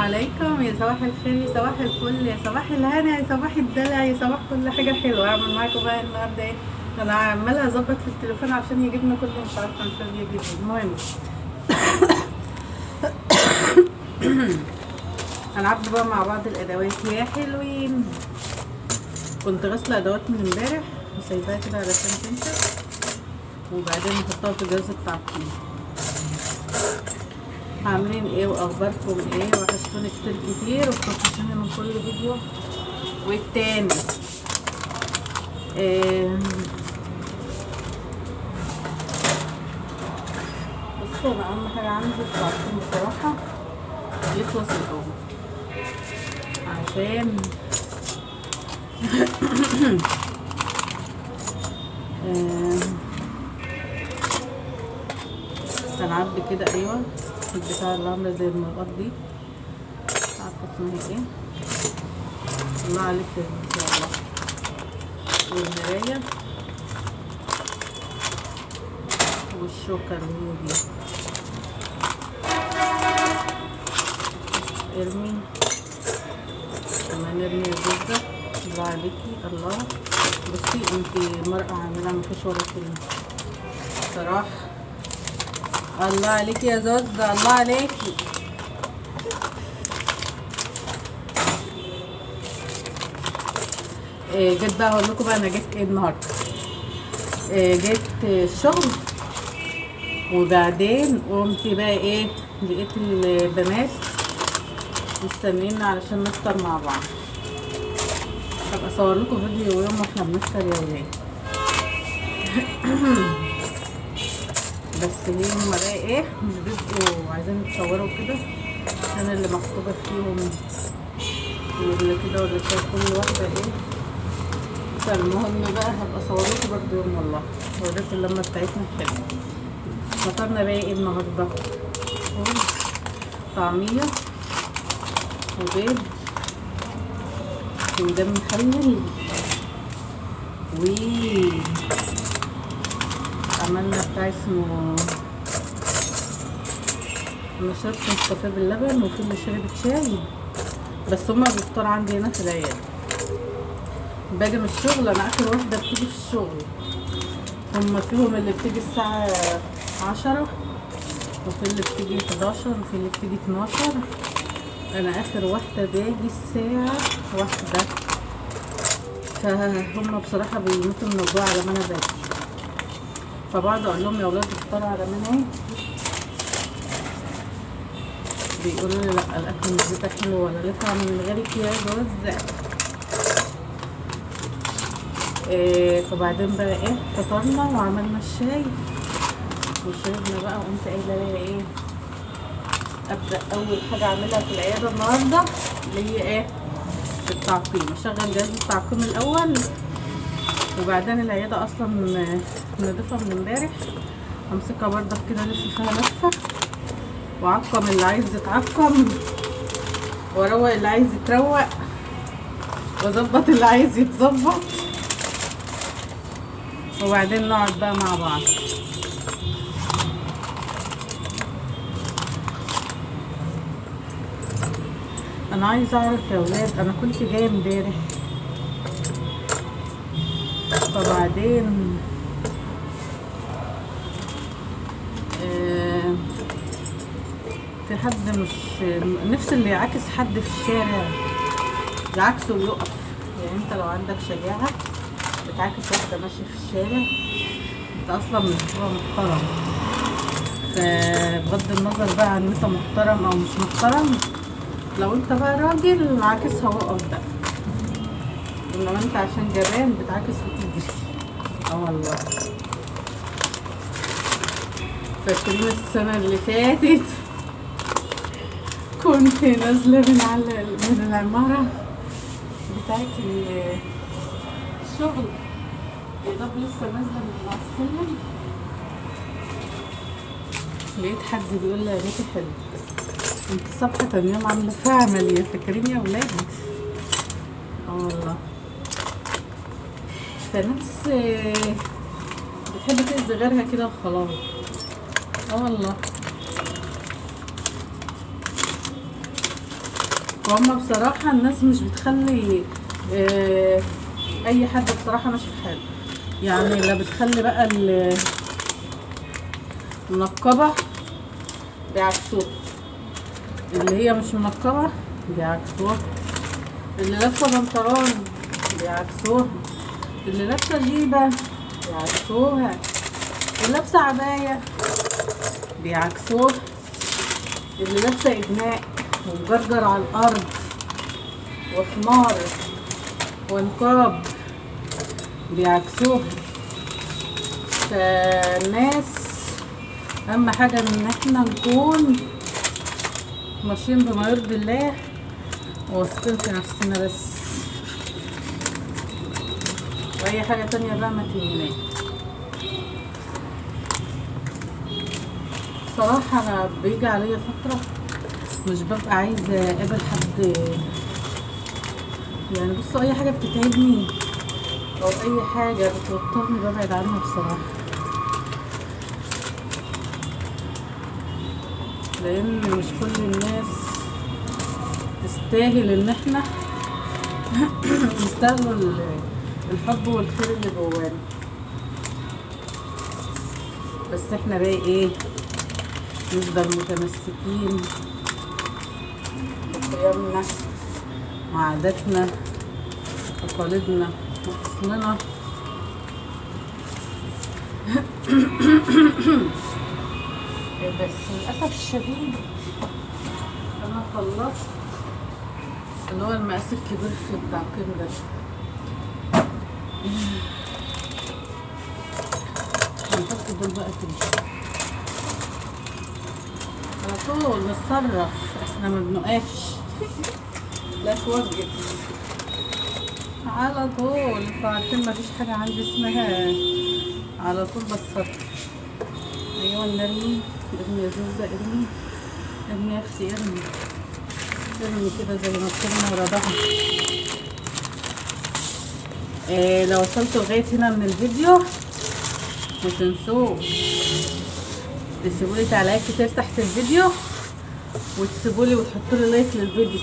عليكم. يا صباح الخير، يا صباح الفل، يا صباح الهنا، يا صباح الدلع، يا صباح كل حاجة حلوة. اعمل معاكم بقى النهارده ايه؟ انا عماله اظبط في التليفون عشان يجيبنا كله، مش عارفه مش راضي يجيبني. المهم هنعبي بقى مع بعض الادوات يا حلوين. كنت غاسله ادوات من امبارح وسايباها كده علشان تنشف، وبعدين نحطها في جهاز التعقيم. عاملين ايه واخباركم ايه؟ وحشتوني كتير كتير وبتوحشوني من كل فيديو والتاني. إيه بصوا، انا اهم حاجة عندي التعقيم بصراحة يخلص الاول، عشان هنعبي كده. ايوه البتاع اللي عامله زي المرقط دي، مش عارفه اسمها ايه. الله عليك يا بنتي والله. والمرايه والشوكه اللي هي دي، ارمي كمان، ارمي الزبدة. الله عليكي الله. بصي انتي مرقه عامله مفيش ولا كلمة صراحة. الله عليكي يا زوزة، الله عليكي. إيه جيت بقى اقول لكم بقى انا جيت ايه النهارده. إيه جيت الشغل، وبعدين قمت بقى ايه، لقيت البنات مستنينا علشان نفطر مع بعض. هبقى اصور لكم فيديو يوم واحنا بنفطر يا ولاد. بس ليه هما بقى ايه مش بيبقوا عايزين يتصوروا كده، انا اللي مخطوبه فيهم واللي كده واللي كده، كل واحدة ايه. فالمهم بقى هبقى اصور لكم برضه يوم والله، اوريكم اللمة بتاعتنا الحلوة. فطرنا بقى ايه النهارده؟ طعميه وبيض وفنجان مخلل، و عملنا بتاع اسمه، انا شربت نسكافيه باللبن، وفي اللي شربت شاي، بس هما بيفطروا عندي هنا في العيادة. باجي من الشغل، انا اخر واحدة بتيجي في الشغل. هما فيهم اللي بتيجي الساعة 10، وفي اللي بتيجي 11، وفي اللي بتيجي 12. انا اخر واحدة باجي الساعة 1، فهم بصراحة بيموتوا من الجوع على ما انا باجي. فبقعد اقول لهم يا ولاد افطروا على ما انا اجي، بيقولوا لي لا الاكل مش بيبقى حلو ولا ليه طعم من غيرك يا جوز. إيه فبعدين بقى ايه، فطرنا وعملنا الشاي وشربنا بقى. وقمت قايله ليا ايه، ابدا اول حاجة اعملها في العيادة النهارده اللي هي ايه، التعقيم. اشغل جهاز التعقيم الاول، وبعدين العيادة اصلا نضيفها من امبارح، امسكها برضك كده الف فيها لفه، واعقم اللي عايز يتعقم، واروق اللي عايز يتروق، واظبط اللي عايز يتظبط، وبعدين نقعد بقى مع بعض. انا عايزه اعرف يا ولاد، انا كنت جاية امبارح، فبعدين في حد مش نفس اللي يعاكس حد في الشارع يعاكسه ويقف. يعني انت لو عندك شجاعة بتعاكس واحدة ماشية في الشارع، انت اصلا مش بتبقى محترم. فبغض النظر بقى عن انت محترم او مش محترم، لو انت بقى راجل عاكسها وقف بقى، انما انت عشان جبان بتعاكس وتجري. والله فاكرين السنة اللي فاتت كنت نازلة من على من العمارة بتاعت الشغل، يا دوب لسه نازلة من على السلم، لقيت حد بيقول لي يا بنتي حلو انت الصبح تاني يوم عاملة فيها عملية. فاكرين يا ولاد؟ والله فناس بتحب تأذي غيرها كده وخلاص. والله. فهم بصراحة الناس مش بتخلي اي حد بصراحة ماشي في حاله، يعني لا بتخلي بقى المنقبه بيعكسوها، اللي هي مش منقبة بيعكسوها، اللي لابسه بنطلون بيعكسوها، اللي لابسه جيبه بيعكسوها، اللي لابسه عباية بيعكسوها، اللي لابسه ابناء ومجرجر على الارض وحمار ونقاب بيعكسوها. فالناس اهم حاجة ان احنا نكون ماشيين بما يرضي الله وواثقين في نفسنا بس، واي حاجة تانية بقى ما تهمناش. بصراحة انا بيجي عليا فترة مش ببقى عايزه اقابل حد، يعني بصوا اي حاجة بتتعبني او اي حاجة بتوترني ببعد عنها بصراحة، لان مش كل الناس تستاهل ان احنا نستاهلوا الحب والخير اللي جوانا. بس احنا بقى ايه، نفضل متمسكين بقيمنا وعاداتنا وتقاليدنا واصلنا. بس للاسف الشديد انا خلصت اللي هو المقاس الكبير في التعقيم ده. هنحط دول بقى كده على طول، نتصرف احنا ما بنقفش لا توقف على طول. انتوا عارفين مفيش حاجة عندي اسمها على طول بتصرف. ايوه نرمي، ارمي يا زوزة، ارمي ارمي يا اختي، ارمي ارمي كده زي ما بترمي ورا بعض. لو وصلتوا لغاية هنا من الفيديو ما تنسوش تسيبولي تعليقات كتير تحت الفيديو، وتسيبولي وتحطولي like للفيديو،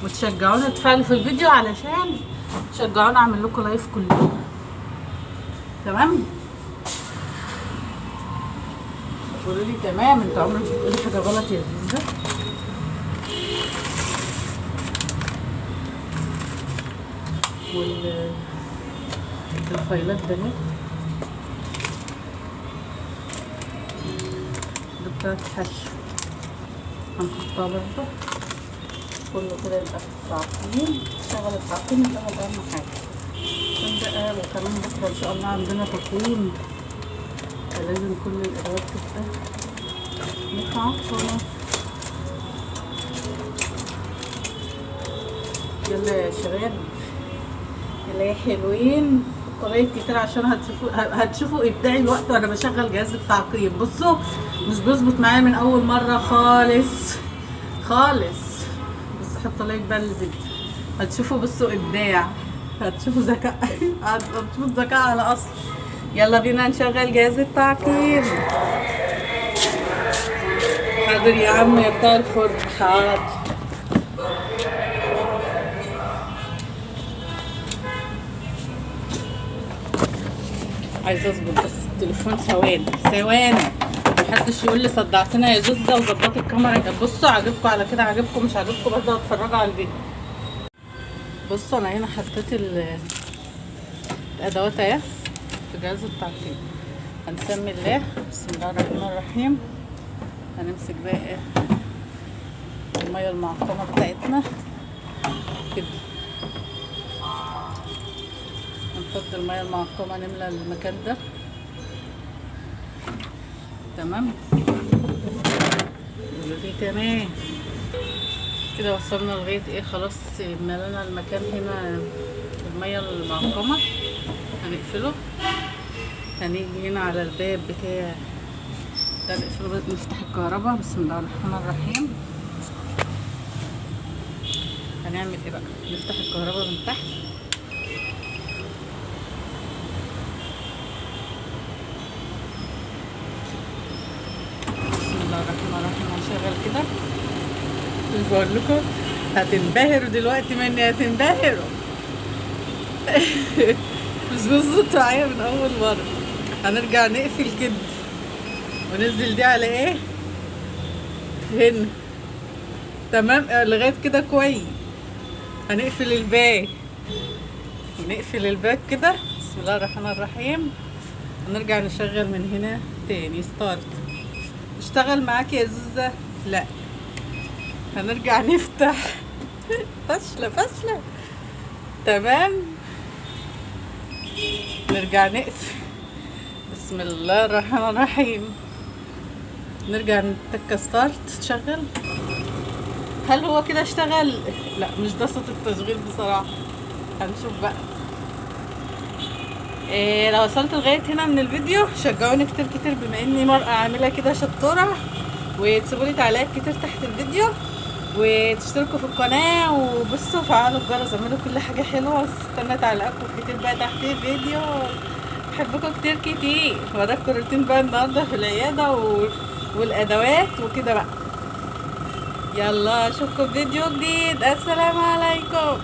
وتشجعوني تفعلوا في الفيديو علشان تشجعوني اعمل لكم live كل يوم. تمام؟ قولوا لي تمام. انت عمرك بتقولي حاجة غلط يا زوزه. وال الفايلات ده ده بتاعت حشو هنحطها برضه كله كده، يبقى في التعقيم. شغل التعقيم الاول اهم حاجة عشان بقى، وكمان بكره ان شاء الله عندنا تقويم، فلازم كل الادوات تبقى متعقمه. يلا يا شباب، يلا يا حلوين، طريقة كتير عشان هتشوفوا ابداعي الوقت وانا بشغل جهاز التعقيم. بصوا مش بيظبط معايا من اول مرة خالص خالص، بس حطوا like بقى للفيديو هتشوفوا. بصوا ابداع، هتشوفوا ذكاء، هتشوفوا الذكاء على اصل. يلا بينا نشغل جهاز التعقيم. حاضر يا عم يا بتاع الفرن، حاضر. عايزه اظبط بس التليفون، ثواني ثواني، محدش يقول لي صدعتنا يا زوزه وظبطي الكاميرا. بصوا عاجبكم على كده، عاجبكم مش عاجبكم برضه هتفرجوا على الفيديو. بصوا انا هنا حطيت الادوات اهي في جهاز التعقيم. هنسمي الله، بسم الله الرحمن الرحيم. هنمسك بقى ايه المية المعقمه بتاعتنا كده، هنفضي المية المعقمه نملى المكان ده. تمام، دي تمام كده. وصلنا لغاية ايه، خلاص ملينا المكان هنا المية المعقمه. هنقفله، هنيجي هنا على الباب بتاع ده نقفله، نفتح الكهرباء. بسم الله الرحمن الرحيم. هنعمل ايه بقى، نفتح الكهرباء من تحت. بسم الله الرحمن الرحيم. هنشغل كده، مش بقول لكم هتنبهروا دلوقتي مني، هتنبهروا. مش بتظبط معايا من اول مرة. هنرجع نقفل كده وننزل دي على ايه هنا. تمام لغاية كده كويس. هنقفل الباب ونقفل الباب كده. بسم الله الرحمن الرحيم. هنرجع نشغل من هنا تاني start. اشتغل معاك يا زوزة؟ لا. هنرجع نفتح. فاشلة فاشلة. تمام نرجع نقفل. بسم الله الرحمن الرحيم. نرجع نتك start تشغل. هل هو كده اشتغل؟ لا مش ده صوت التشغيل بصراحة. هنشوف بقى. إيه لو وصلت لغاية هنا من الفيديو شجعوني كتير كتير، بما اني مرأة عاملة كده شطورة، وتسيبولي تعليقات كتير تحت الفيديو، وتشتركوا في القناة، وبصوا فعلوا الجرس، اعملوا كل حاجة حلوة. استنى تعليقاتكم كتير بقى تحت الفيديو. بحبكم كتير كتير. وراكم روتين بقى النهارده في العيادة والادوات وكده بقى. يلا اشوفكم في فيديو جديد. السلام عليكم.